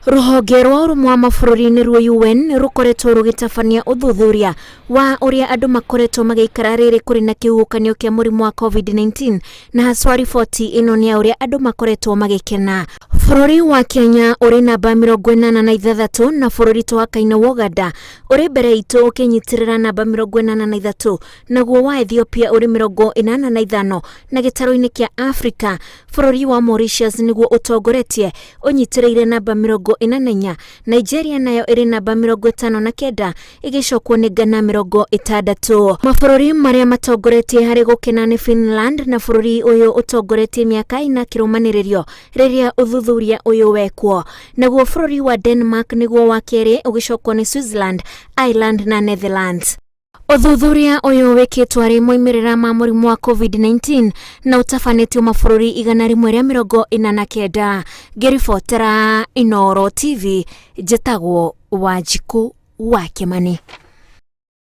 Rũhonge rwa ũrũmwe wa mabũrũri nĩruo UN rũkoretwo rũgĩtabania ũthuthuria wa ũrĩa andũ makoretwo magĩikara rĩrĩ kũrĩ na kĩhuhũkanio kĩa mũrimũ wa COVID-19 na haswa riboti ĩno nĩ ya ũrĩa andũ makoretwo magĩkena. Bũrũri wa Kenya ũrĩ namba 86 na bũrũri tũhakaine wa Ũganda ũrĩ mbere itũ ũkĩnyitĩrĩra namba 83 naguo wa Ethiopia ũrĩ 85 na gĩtarũ-inĩ kĩa Afrika bũrũri wa Mauritius nĩguo ũtongoretie ũnyitĩrĩire namba 44, Nigeria nayo ĩrĩ namba 59 ĩgĩcokwo nĩ Ghana 60. Mabũrũri marĩa matongoretie harĩ gũkena nĩ Finland na bũrũri ũyũ ũtongoretie mĩaka ĩna kĩrũmanĩrĩrio rĩrĩa ũthuthuria ũyũ wekwo. Naguo bũrũri wa Denmark nĩguo wa kerĩ ũgĩcokwo nĩ Switzerland, Ireland na Netherlands. Ũthuthuria ũyũ wĩkĩtwo arĩ moimĩrĩra ma mũrimũ wa COVID-19 na ũtabanĩtio mabũrũri 149. Ngĩribotera Inooro TV, njĩtagwo Wanjikũ wa Kĩmani.